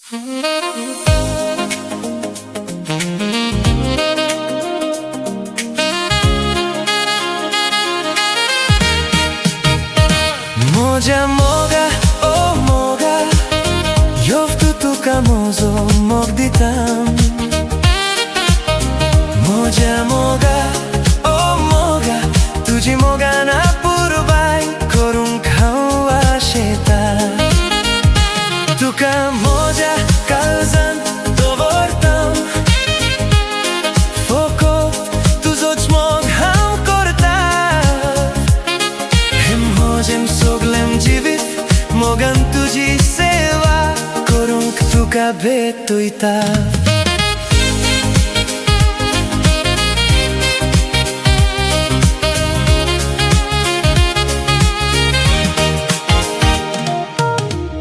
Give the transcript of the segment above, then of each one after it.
मोजा मोगा ओ मोगा योफ्तु तुका मोजो मोग दिता मोजा मोगा ओ मोगा तुझी मोगा ना पुरबाय करूंक हांव आशेता तुका मोजा काळजांत दवरता फकत तुजोच मोग हांव करता हे म्हजें सगळें जिवीत मोगान तुजी सेवा करूंक तुका भेटयता.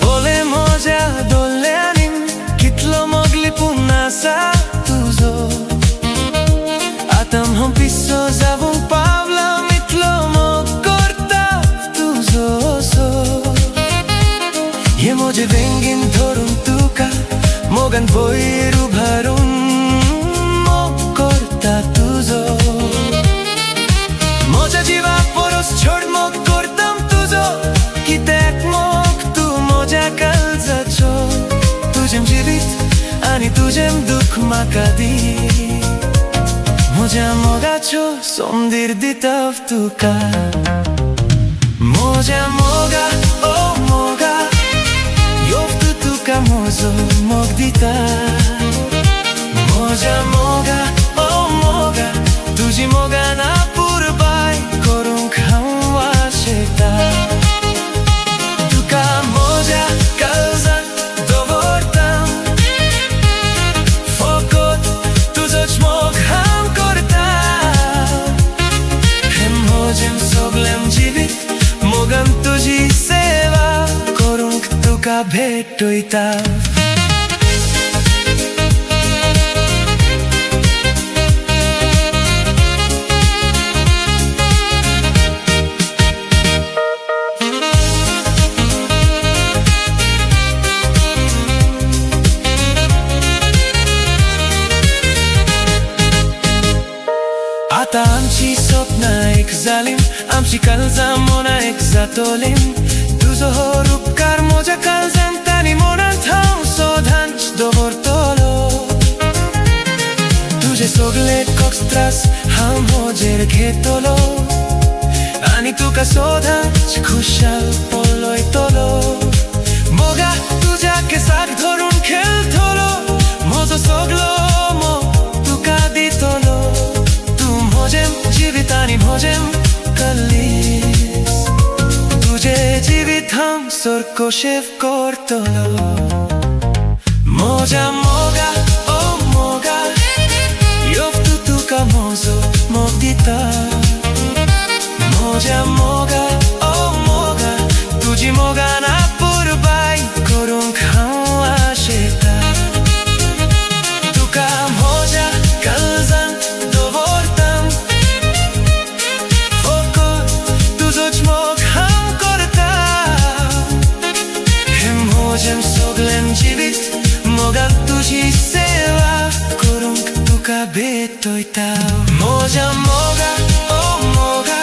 पळय म्हज्या दोळ्यांनी कितलो मोग लिपून आसा तुजो आतां हांव पिसो जावंक पावलां इतलो मोग करता तुजो असो. हे म्हजे वेंगेन धरून तुका मोगान वयर उबारून मोग करता तुजो. म्हज्या जिवा परस चड मोग करता तुजो कित्याक मोग तूं म्हज्या काळजाचो. तुजें जिवीत आनी तुजें दुःख म्हाका दी म्हज्या मोगाचो सोमदीर दिता तुका. म्हज्या मोगा ओ मोगा योफ्तु तुका म्हजो मोग दिता. म्हज्या मोगा ओ मोगा तुजी मोगान अपुरबाय करूंक हांव आशेता. तुका म्हज्या काळजांत दवरता फकत तुजोच मोग हांव करता. हें म्हजें सगळें जिवीत मोगान तुजी सेवा करूंक तुका भेटयता. आतां आमची सपनां एक जालीं आमची काळजां मनां एक जातलीं. तुजो हो उपकार म्हज्या काळजांत आनी मनांत हांव सदांच दवरतलो. तुजे सगळे कश्ट त्रास हांव म्हजेर घेतलो आनी तुका सदांच खुशाल पळयतलो. मोगा तुज्या केसाक धरून खेळटलो म्हजो सगळो मोग तुका दितलो. तूं म्हजें जिवीत आनी म्हजें कल्लीस तुजें जिवीत हांव सारको करतलो. म्हज्या मोगा ओ मोगा योफ्तु तुका म्हजो मोग दिता. म्हज्या मोगा ओ मोगा तुजी मोगान अपुरबाय करूंक हांव आशेता. तुका म्हज्या काळजांत दवरता फकत तुजोच मोग हांव करता. हें म्हजें सगळें जिवीत मोगान तुजी सेवा करूंक तुका भेटयता. म्हज्या मोगा ओ मोगा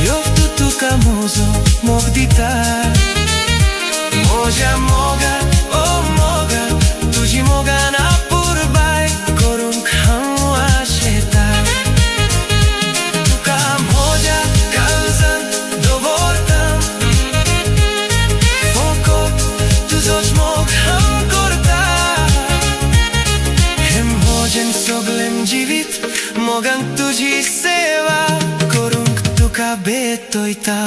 योफ्तु तुका म्हजो मोग दिता. म्हज्या मोगा ओ मोगा तुजी मोगान अपुरबाय करूंक हांव आशेता. तुका म्हज्या काळजांत दवरता फकत तुजोच मोग हांव करता. हें म्हजें सगळें जिवीत मोगान तुजी सेवा करूंक तुका भेटयता.